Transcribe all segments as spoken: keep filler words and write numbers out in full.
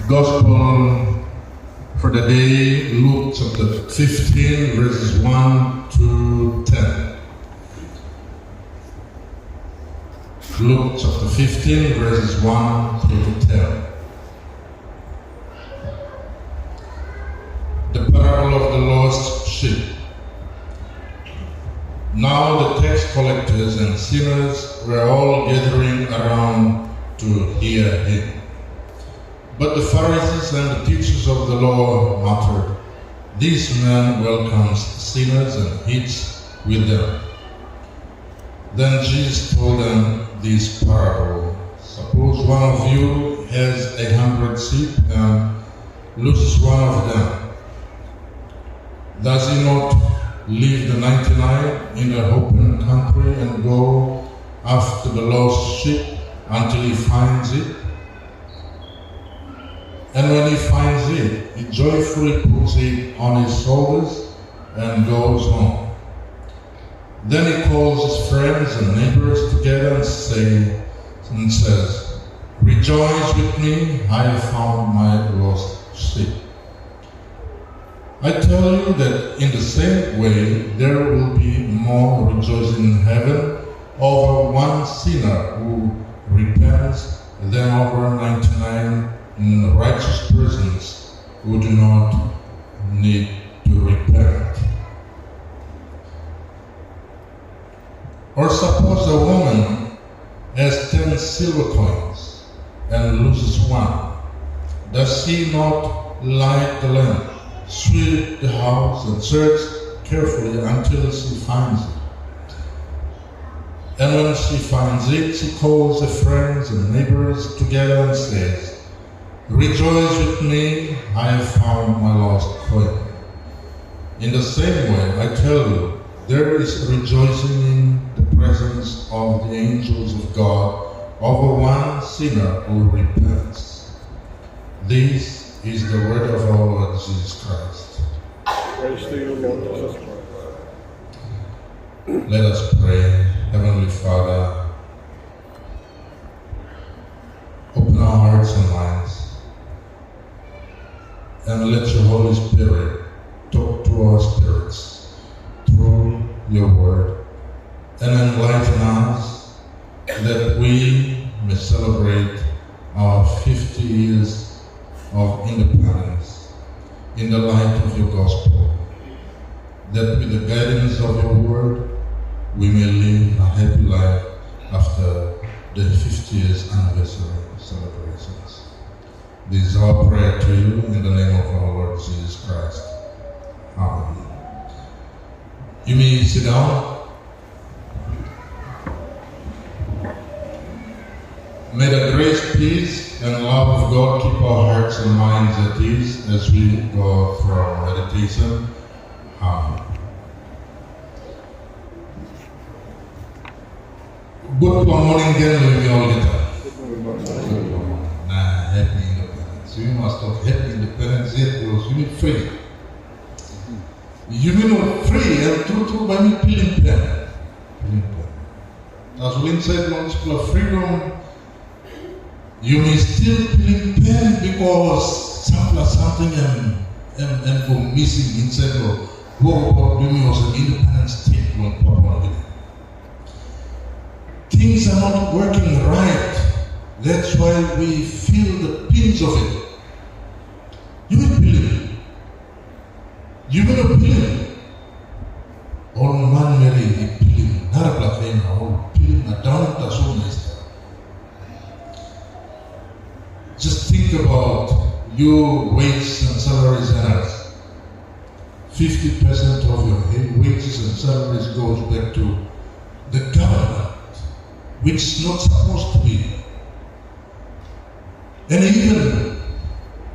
Gospel for the day, Luke chapter fifteen, verses one to ten. Luke chapter fifteen, verses one to ten. The parable of the lost sheep. Now the tax collectors and sinners were all gathering around to hear him. But the Pharisees and the teachers of the law muttered, "This man welcomes sinners and eats with them." Then Jesus told them this parable. Suppose one of you has a hundred sheep and loses one of them. Does he not leave the ninety-nine in the open country and go after the lost sheep until he finds it? And when he finds it, he joyfully puts it on his shoulders and goes home. Then he calls his friends and neighbors together and say, and says, "Rejoice with me, I have found my lost sheep." I tell you that in the same way there will be more rejoicing in heaven over one sinner who repents than over ninety-nine righteous persons who do not need to repent. Or suppose a woman has ten silver coins and loses one. Does she not light the lamp, sweep the house, and search carefully until she finds it? And when she finds it, she calls her friends and neighbors together and says, "Rejoice with me, I have found my lost coin." In the same way, I tell you, there is rejoicing in the presence of the angels of God over one sinner who repents. This is the word of our Lord Jesus Christ. Praise to you, Lord Jesus Christ. Let us pray. Heavenly Father, open our hearts and minds, and let your Holy Spirit talk to our spirits through your word and enlighten us that we may celebrate our fifty years of independence in the light of your gospel, that with the guidance of your word, we may live a happy life after the fifty years anniversary celebrations. This is our prayer to you in the name of our Lord Jesus Christ. Amen. You may sit down. May the grace, peace, and love of God keep our hearts and minds at ease as we go through our meditation. Amen. Gutpela moning gen long yumi olgeta. Na happy independence. Yumi mas tok happy independence yet, because yumi free. Yumi no free, em tru tru bai mi pilim pen. Pilim pen. Tasol insait long dispela freedom, yumi still pilim pen, because sampela samting em, em, em go missing insait long wokabaut bilong yumi olsem independent state bilong Papua New Guinea. Things are not working right. That's why we feel the pinch of it. Yumi pilim. Yumi no pilim. Ol manmeri i pilim narapela kain, na ol pilim na daunim tasol na i stap. Just think about your wage and salaries earners. Fifty percent of your wages and salaries goes back to the government, which is not supposed to be. And even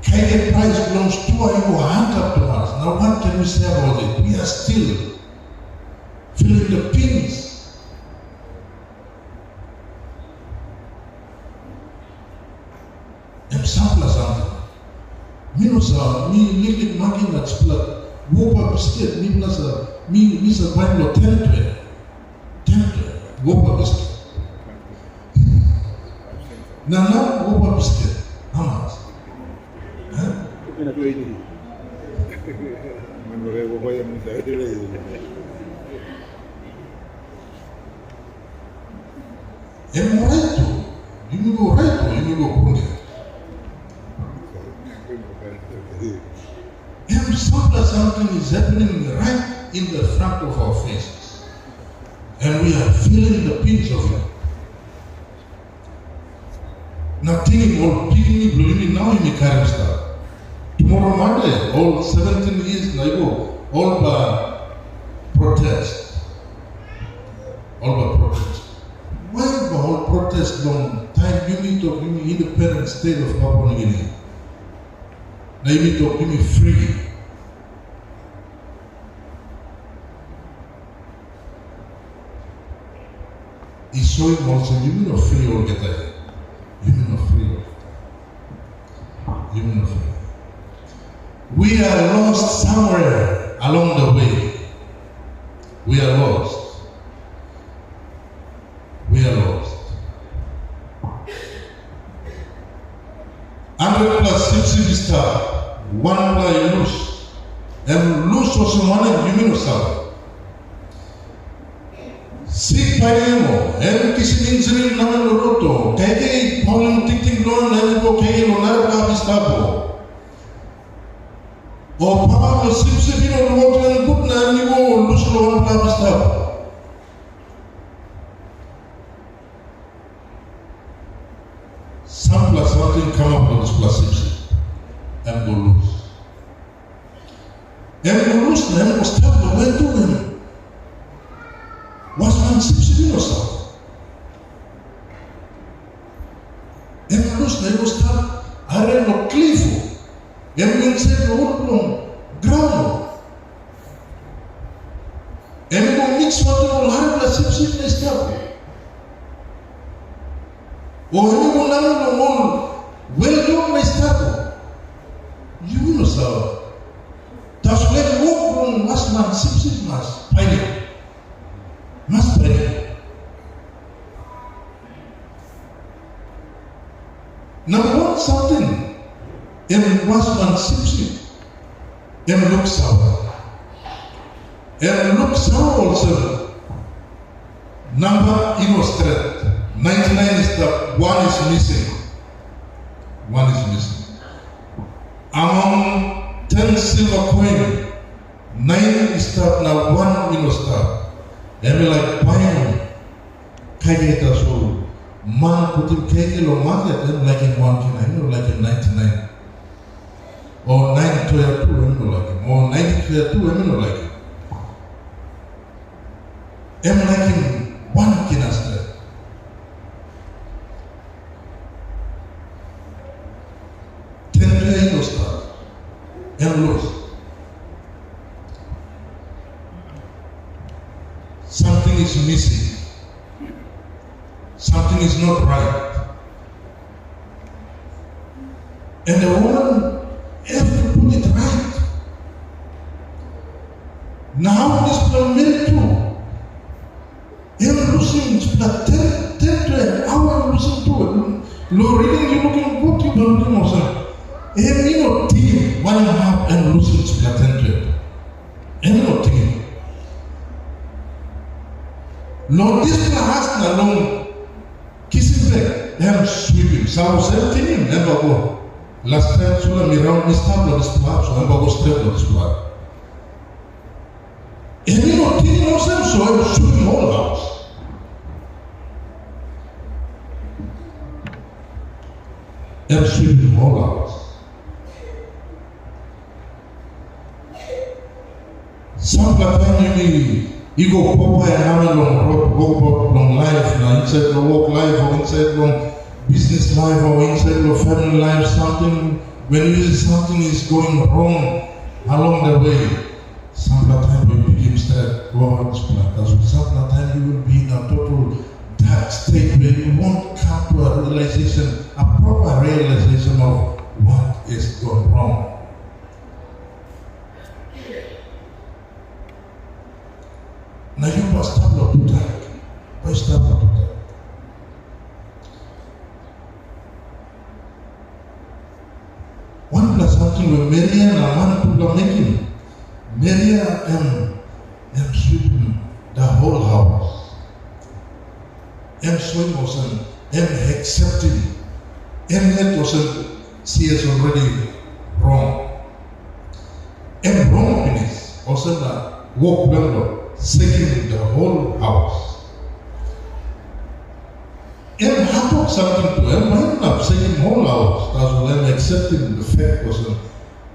kaikai price bilong stua i go antap tumas. Now what can we say about it? We are still feeling the pinch. Em sampela samting. Mi no sa, mi liklik makim na dispela wopa bisket, mipela sa, mi, mi sa baim long ten twelve. Ten twelve, wopa bisket. Na nau, wopa bisket, hamas? Hah? Em orait tu, yumi go orait tu, yumi go punde. Em sampela samting is happening right in the front of our faces. And we are feeling the pinch of it. Na tingim ol pikinini bilong yumi nau yumi karim stap. Tumora Mande, ol seventeen years na i go, ol bai protest. Ol bai protest. Wai bai ol protest long taim yumi tok yumi independent state of Papua New Guinea? Na yumi tok yumi free. I soim olsem yumi no fri olgeta yet. Yumi no fri olgeta. Yumi no fri. We are lost somewhere along the way. We are lost. We are lost. Hundred plus sipsip i stap, wanpela i lus. Em lus olsem wanem, yumi no save. Sik painim o, em kisim injuri namel long rot o, kaikai paulim tingting bilong en na em i go kaikai long narapela hap i stap o. O papa bilong sipsip i no lukautim em gut na em i go lus long wanpela hap i stap. Sampela samting kamap long dispela sipsip, em go lus. Em i go lus na em i go stap long wet tu em. Wasman sipsip i no stap. Em i go lus na em i go stap harim long klif. Em i go insait long hul bilong graun. Em i go miks wantaim ol arapela sipsip na i stap. O em i go namel long ol wel dok na i stap. Yu no save. Tasol em wok bilong wasman sipsip mas painim. Mas painim. Namba wan samting, em wasman sipsip, em luksave. Em luksave olsem, namba i no stret, ninety nine i stap, one is missing. One is missing. Among ten silver coin, nine i stap na wan i no stap. Em i laik baim kaikai tasol. Man putim kaikai long maket, em laikim wan kina, em no laikim ninety nine. O nine klia tu, em no laikim. O ninety klia tu, em no laikim. Em laikim wan kina stret. Ten klia i no stap. Em lus. Something is missing. Something is not right. And the woman have to put it right. Now this meri tu, em lusim dispela ten, ten tu em, hau em lusim tu? Long reading yu lukim gut, yu bin lukim olsem, em i no tingim wanem hap em lusim dispela ten tu em. Em i no tingim. Long dispela as na long kisim bek, em swipim. Sapos em tingim, em bai go. Last time sula mi raun mi stap long dispela hap, so em bai go stret long dispela hap. Em i no tingim olsem, so em swipim ol haus. Em swipim ol haus. Sampela taim yumi i go popa ya namel long rot wokabaut bilong laip na insait long wok laip o insait long bisnis laip o insait long famili laip samting, when you see something is going wrong along the way, sampela taim yu pikim stret go aut dispela. Tasol sampela taim you will be in a total dark state where you won't come to a realization, a proper realization of what is gone wrong. Na yu bai stap long tudak, bai stap long tudak. Meria na man tupela mekim. Meria em, em sweepim the whole house. Em soim olsem, em acceptim, em yet olsem, she is already wrong. Em wrong pinis, olsem na wok bilong lo sekim the whole house. Em hapok samting tu, em bai inap sekim whole house, tasol em acceptim the fact olsem,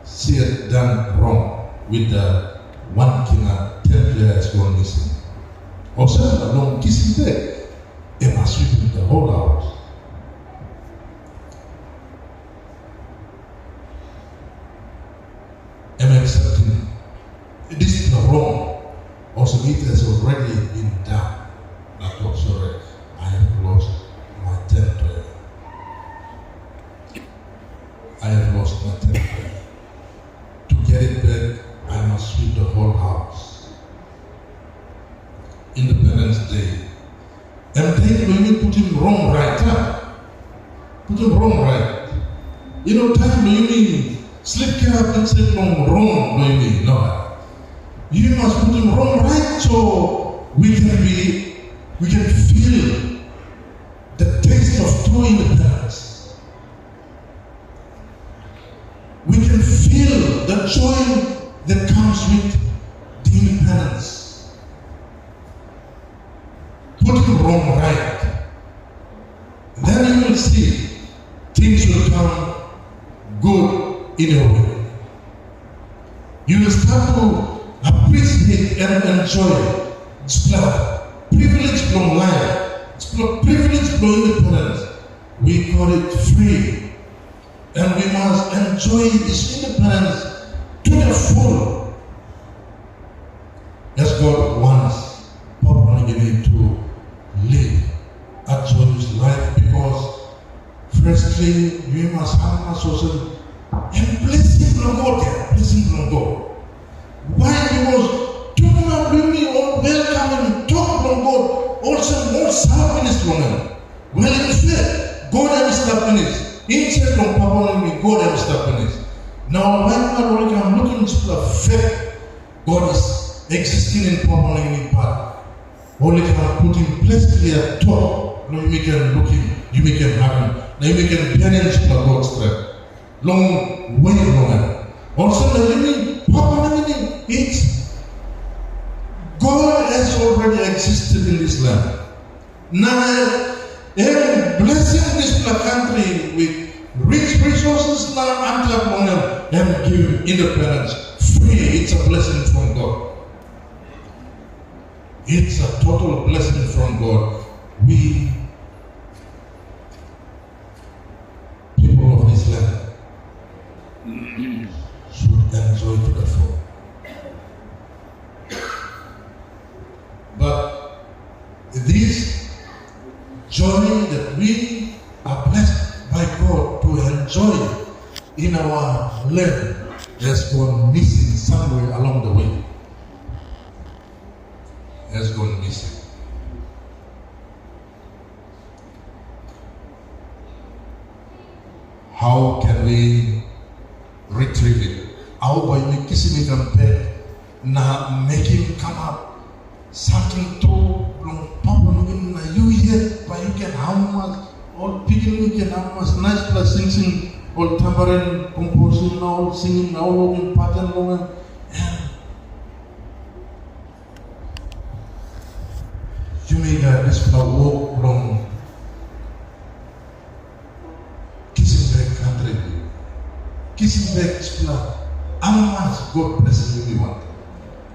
she had done wrong with the one kina ten pela has gone missing. Olsem na long kisim bek, em mas sweepim the whole house. Em acceptim dispela wrong, olsem it has already been done. Na tok, "Sorry, I have lost my ten pela. I have lost my ten pela. To get it back, I must sweep the whole house." Independence Day. Em de bilong yumi putim rong rait, a? Putim rong rait. I no taim bilong yumi slip kirap insait long rong bilong yumi, no. Yumi mas putim rong rait, so we can be, we can feel the taste of true independence. We can feel the joy that comes with the independence. Putim rong rait. Then you will see things will come good in your way. You will start to appreciate and enjoy dispela privilege bilong life, dispela privilege bilong independence. We call it free. And we must enjoy this independence to the full, as God wants Papua New Guinea to live a joyous life, because firstly, we must have a social and blessing from God, yeah, blessing from God. Why? Because tumbuna bilong mi ol welkam em tok bilong God, olsem ol save pinis long em. Wel, em stret, God em i stap pinis. Insait long Papua New Guinea, God em i stap pinis. Na ol lain man ol i kam lukim dispela fact God is existing in Papua New Guinea, but ol i kam putim ples klia tok, long yumi ken lukim, yumi ken harim, na yumi ken bihainim dispela God stret. Long we bilong em. Olsem na yumi, Papua New Guinea, it's God has already existed in this land. Na em blessing dispela country with rich resources na antap long em, em givim independence free. It's a blessing from God. It's a total blessing from God. We people of this land should enjoy to the full. But this journey that we are blessed by God to enjoy in our land has gone missing somewhere along the way. Has gone missing. How can we retrieve it? Hau bai mi kisim i kam bek na mekim kamap samting tru bilong Papua New Guinea, na yu yet bai yu ken amamas ol pikinini ken amamas naispela singsing, ol tambarin komposin na ol singim na ol wokim paten long em. Em Yumi gat dispela wok bilong kisim bek kantri, kisim bek dispela amamas God blesim yumi wantaim,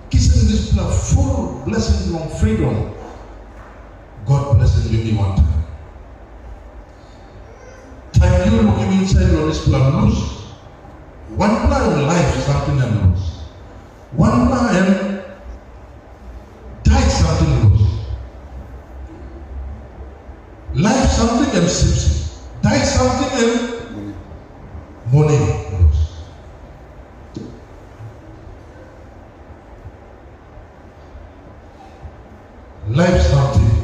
kisim dispela ful blesing bilong fridom God blesim yumi wantaim. Taim yu lukim insait long dispela lus, wanpela em laip samting em lus. Wanpela em dai samting lus. Laip samting em sipsip. Dai samting em moni lus. Laip samting.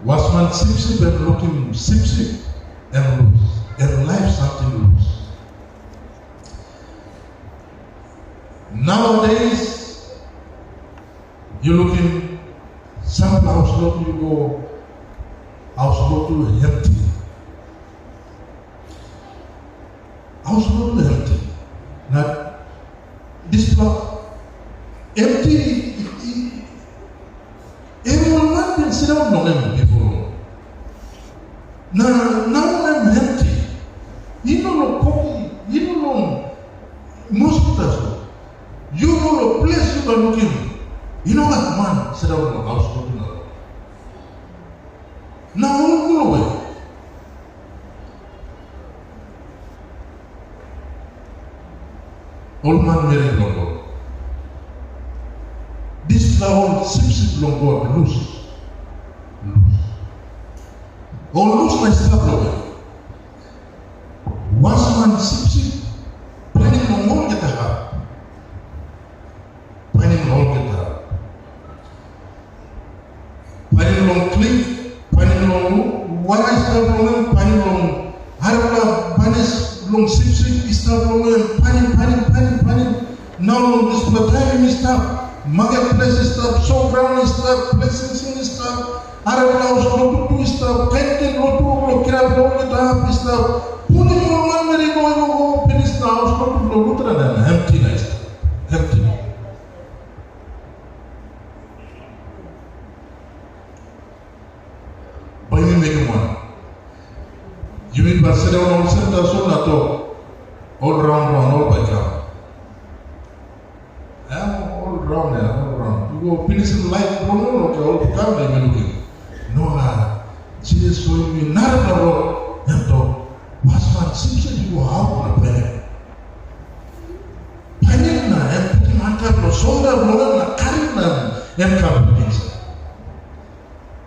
Wasman sipsip em lukim sipsip em lus, em laip samting Nowadays, yu lukim sampela haus lotu, yu go, haus lotu empty. Haus lotu empty. Na dispela empty, i, i, i, em ol man bin sindaun long em bipo. Na nau em empty. I no long koki, i no long mosquitoes. Yu go long ples, yu bai lukim, i no gat man sindaun long haus lotu na. Na ol go we? Ol manmeri bilong God. Dispela ol sipsip bilong God lus. Lus. Ol lus na i stap long we? Wasman sipsip, planim long olgeta hap. Painim long olgeta. Painim long klip, painim long wara i stap long en, painim long arapela banis long sipsip i stap long en, painim, painim, painim, painim. Nau long dispela taim i stap, maket ples i stap, sograun i stap, ples singsing i stap, arapela haus lotu tu i stap, kainkain lotu bilong kirap long olgeta hap i stap. Pulim ol manmeri i go, i go, go pinis na haus lotu bilong Lutheran em empty na i stap. Empty. Bai mi mekim wanem? Yumi bai sindaun olsem tasol na tok, ol raun raun ol bai kam. Em ol raun ya, ol raun. Yu go pinisim laip bilong ol, oke, ol bai kam na yumi lukim. Nogat. Jisas soim mi narapela rot, em tok, wasman, sipsip i go aut na painim. Painim na em putim antap long solda bilong en na karim na em kam insait.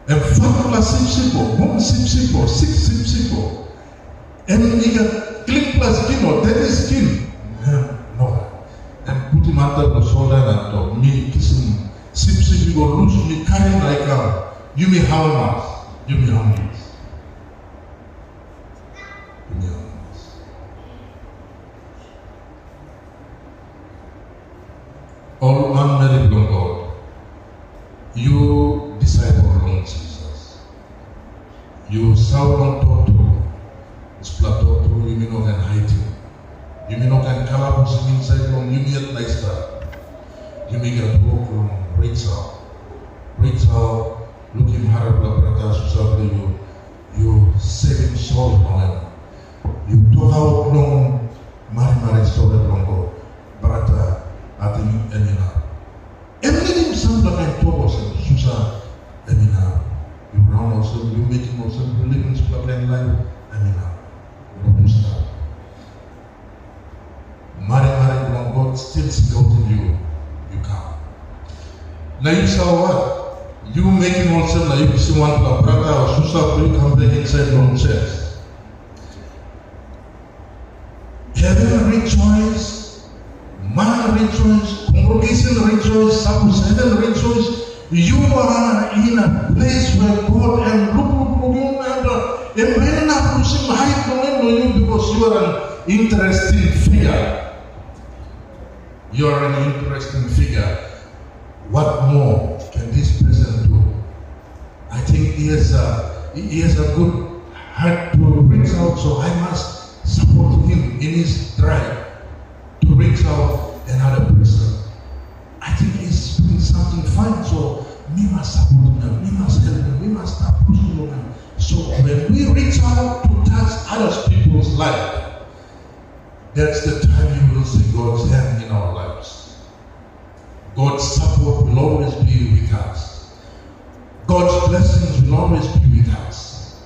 Em fatpela sipsip o, bun sipsip o, sik sipsip o, em i gat klinpela skin o deti skin, em nogat. Em putim antap long solda na tok, mi kisim sipsip i go lus, mi karim na i kam. Yumi amamas, yumi amamas. Yumi amamas. Ol manmeri bilong God, yu disaipel bilong Jisas. Yu saut long tok tru. Dispela tok tru yumi no ken haitim. Yumi no ken kalabusim insait long yumi yet na i stap. Yumi gat wok long reach out. Reach out, lukim arapela brata susa bilong yu, yu sevim sol bilong em. Yu tokaut long marimari sori bilong God, brata, ating em inap. Em nidim sampela kain tok olsem, susa, em inap. Yu raun olsem, yu mekim olsem, yu livim dispela kain laip, em inap. Lotu stap. Marimari bilong God stil singautim yu, yu kam. Na yu save wat? Yu mekim olsem na yu kisim wanpela brata o susa bilong yu kam bek insait long sios. Heven rejoice, man rejoice, congregation rejoice, sapos heven rejoice, you are in a place where God em lukluk long yu na em bai inap lusim hait long em long yu, because you are an interesting figure. You are an interesting figure. What more can this person do? I think he has a, he has a good heart to reach out, so I must support him in his drive to reach out another person. I think he's doing something fine, so mi mas support him, mi mas help him, mi mas stap pushim long em. So when we reach out to touch other people's life, that's the time you will see God's hand in our lives. God's support will always be with us. God's blessings will always be with us.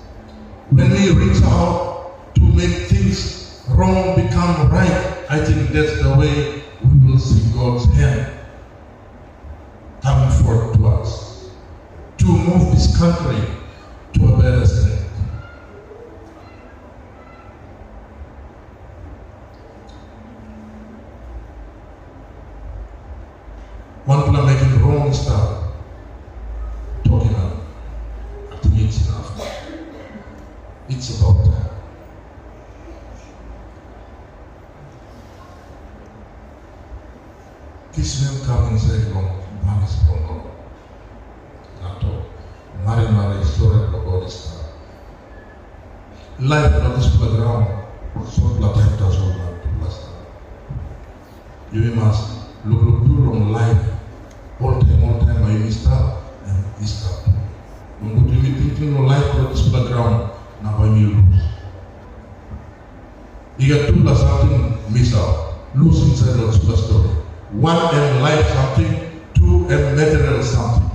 When we reach out to make things wrong become right, I think that's the way we will see God's hand coming forth to us to move this country to a better state. Wanpela mekim rong i stap, tokim em, ating it's enough. It's about time. Israel kam insait long banis bilong God. Na tok, marimari sori bilong God i stap. Laip long dispela graun, sotpela taim tasol na tupela stap. Yumi mas lukluk tu long laip, oltaim oltaim bai yumi stap, em i stap. Nogut yumi tingting long laip long dispela graun, na bai yumi lus. I gat tupela samting mi save lus insait long dispela stori. Wan em laip samting, tu em material samting.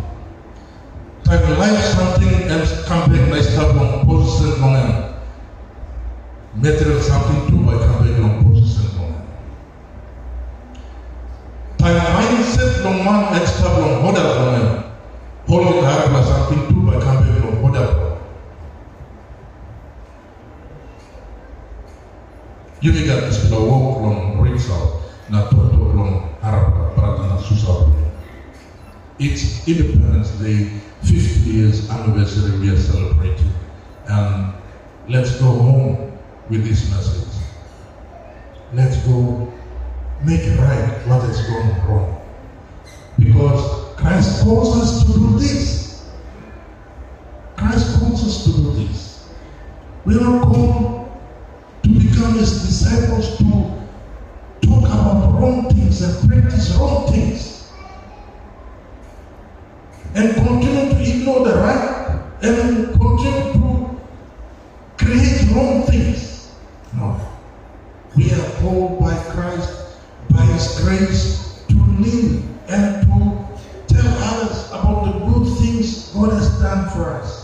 Taim laip samting em kam bek na i stap long posisen bilong em, material samting tu bai i kam bek long posisen bilong em. Taim mindset bilong man em i stap long oda bilong em, olgeta arapela samting tu bai i kam bek long oda bilong em. Yumi gat dispela wok long ringsaut na toktok long arapela brata na susa. It's Independence Day, fifty years anniversary we are celebrating. And let's go home with this message. Let's go make right what has gone wrong. Because Christ calls us to do this. Christ calls us to do this. We are called to become his disciples, to talk about wrong things and practice wrong things, and continue to ignore the right, and continue to create wrong things. No. We are called by Christ, by his grace, to live and to tell others about the good things God has done for us.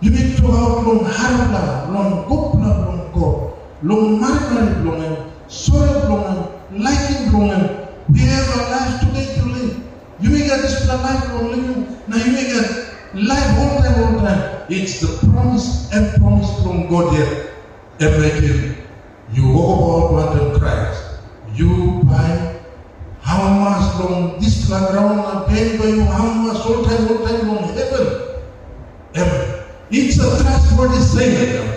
Yumi tokaut long arapela, long gutpela bilong God, long marimari bilong em, sori bilong em, laikim bilong em. We have a life today to live. Yumi gat dispela laip long livim, na yumi gat laip oltaim oltaim. It's the promise and promise bilong God yet. Em mekim yu wokabaut wantaim Krais. Yu bai amamas long dispela graun, na bihain bai yu amamas oltaim oltaim long heven. Em, it's a trustworthy saying.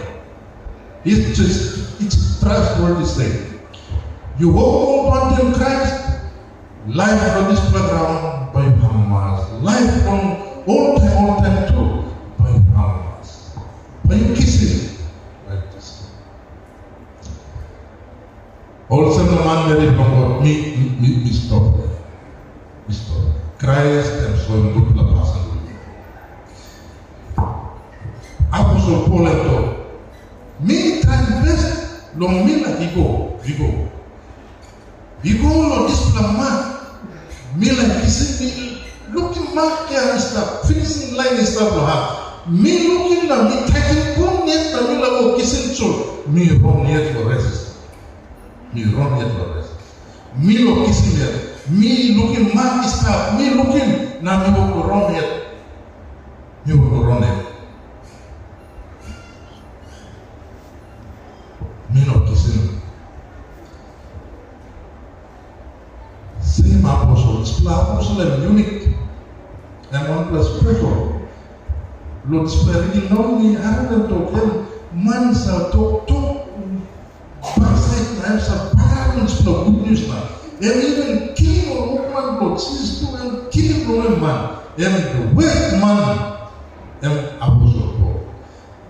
It's just, it's a trustworthy saying. Yu wokabaut wantaim Krais, laip long dispela graun bai yu amamas. Laip long oltaim oltaim tu bai yu amamas. Bai yu kisim laip dispela. Olsem na manmeri bilong God, mi, mi, mi, mi stop. Mi stop. Krais em soim gutpela pasin long mi. Aposel Pol em tok, mi traim best long mi laik i go, i go. I go long dispela mak, mi laik kisim, mi lukim mak ya i stap, finishing line i stap long hat. Mi lukim na mi takim bun yet na mi laik go kisim tasol, mi ron yet long res. Mi ron yet long res. Mi laik kisim yet. Mi lukim mak i stap, mi lukim na mi go ron yet. Mi go ron yet. Mi no kisim. Sem aposel, dispela aposel em unik. Em wanpela spesel. Long dispela rikinauni harim em tok, em man i save toktok baksait na em save bagarapim dispela gutnius na em even kilim ol wokman bilong Jisas tu, em kilim long em man. Em wet man, em aposel Pol.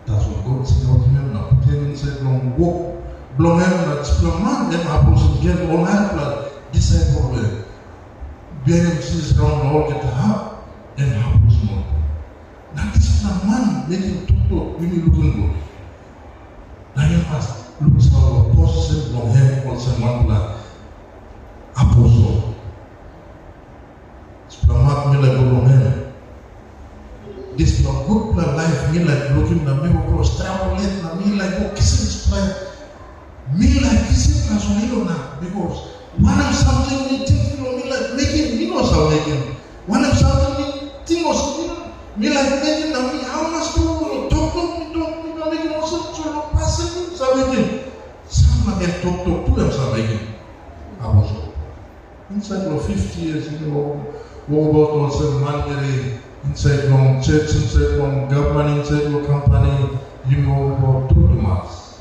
Tasol God singautim em na putim em insait long wok bilong em, na dispela man em aposel gen ol narapela disaipel we bihainim Jisas raun long olgeta hap, em aposel ol. Na dispela man mekim toktok yumi lukim gut. Na yu mas luksave long posisen bilong em olsem wanpela aposel. Dispela mak mi laik go long en. Dispela gutpela laip mi laik lukim na mi go kros travel yet na mi laik go kisim dispela. Mi laik kisim tasol i no inap, bikos wanem samting mi tingting long mi laik mekim, mi no save mekim. Wanem samting mi ting olsem mi, mi laik mekim na mi amamas tru long toktok mi tok, mi no mekim olsem, so long pasin mi save mekim. Sampela gen toktok tu em save mekim. Aposel. Insait long fifty years yumi wok, wokabaut olsem manmeri, insait long church, insait long gavman, insait long kampani, yumi wokabaut tru tumas.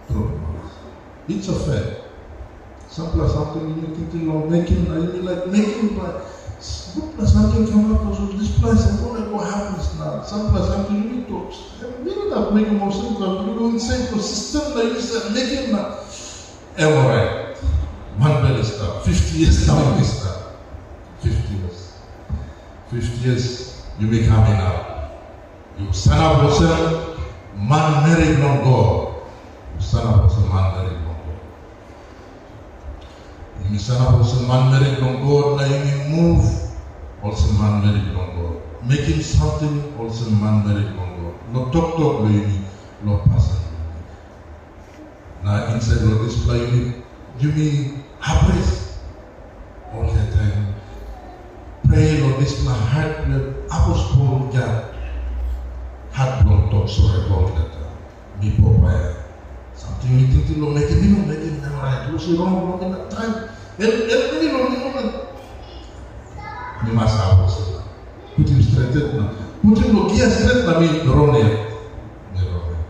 Tru tumas. It's a fact. Sampela samting yumi tingting long mekim, na yumi laik mekim, bai gutpela samting kamap, tasol dispela em i no go hapus. Na sampela samting yumi tok, em mi no inap mekim olsem, tasol yumi go insait long sistem na yumi save mekim, na em orait. Manbel i stap, fifty years nau yumi stap. Fifty years. Fifty years yumi kam inap. Yu sanap olsem manmeri bilong God. Yu sanap olsem manmeri bilong God. Yumi sanap olsem manmeri bilong God, na yumi muv olsem manmeri bilong God. Mekim samting olsem manmeri bilong God. Long toktok bilong yumi, long pasin bilong yumi. Na insait long dispela yumi, yumi abris olgeta taim. Prea long dispela hat bilong aposel i gat hat bilong tok sori long olgeta taim. Mi papa ya. Samting mi tingting long mekim, mi no mekim, em rait. Lu si rong long mi na taim. El, el mi long mi no. Mi mas abris. Putim stret yet na. Putim lo gia stret na mi rong yet. Mi rong yet.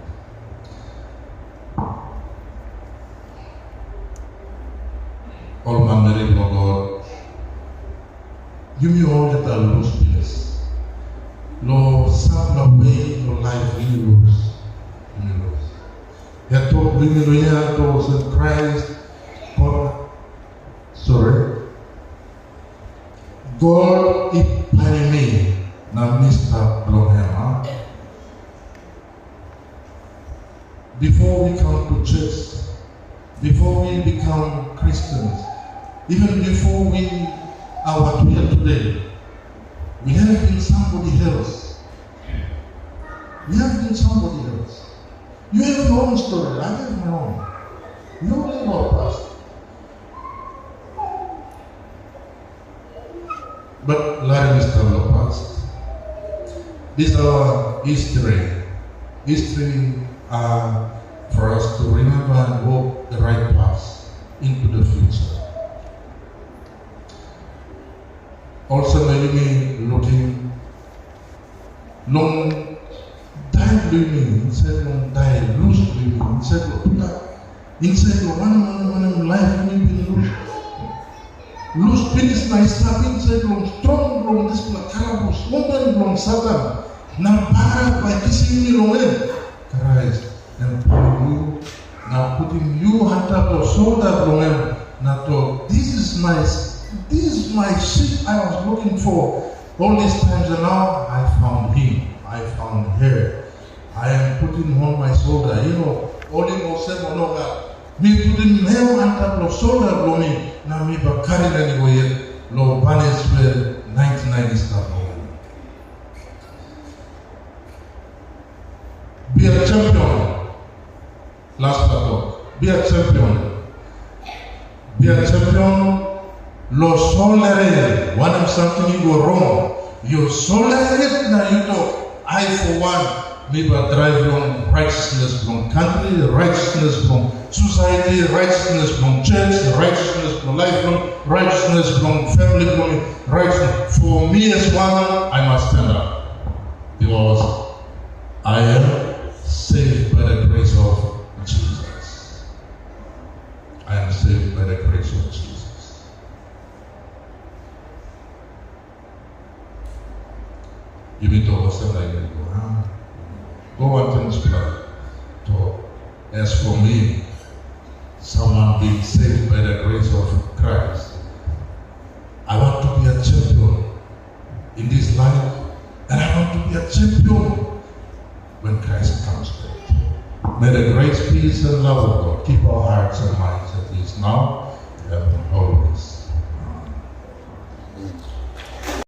Ol manmeri bilong God, yumi olgeta lus pinis. Lo sampela we lo laip yumi lus. Yumi lus. Ya tok bilong yumi lo ya tok olsem Krais, God, sori. God i planim mi, na mi stap bilong em, a? Before we come to church, before we become Christians, even before we are what we are today, we have been somebody else. We have been somebody else. You have your own story, I have my own. You live our past. But larim mi stap long past. This is our history. History are for us to remember and walk the right path into the future. Olsem na yumi lukim long dai bilong yumi, insait long dai lus bilong yumi, insait long pita, insait long wanem wanem wanem laip yumi bin lus. Lus pinis na i stap insait long strong bilong dispela kalabus, woman bilong Satan, na bagarap bai kisim yumi long en. Krais em pulim yu, na putim yu antap long solda bilong em, na tok, "This is my, this is my sheep I was looking for. All these times and now I found him, I found her. I am putting on my shoulder." Yu no, holim olsem o nogat. Mi putim em antap long solda bilong mi, na mi bai karim em i go yet long banis we nainti nain i stap long en. Be a champion. Laspela tok. Be a champion. Be a champion. Lo solda, wanem samting i go rong, yu solda yet na yu tok, "Ai for wan, mi bai drai long righteousness bilong kantri, righteousness bilong society, righteousness bilong church, righteousness bilong laip bilong, righteousness bilong family bilong mi, righteousness for me as one, I must stand up. Because I am saved by the grace of Jesus. I am saved by the grace of Jesus." Yumi tok olsem na yumi go, ha? Go wantaim dispela tok. As for me, someone being saved by the grace of Christ, I want to be a champion in this life, and I want to be a champion when Christ comes back. May the grace, peace, and love of God keep our hearts and minds at ease now and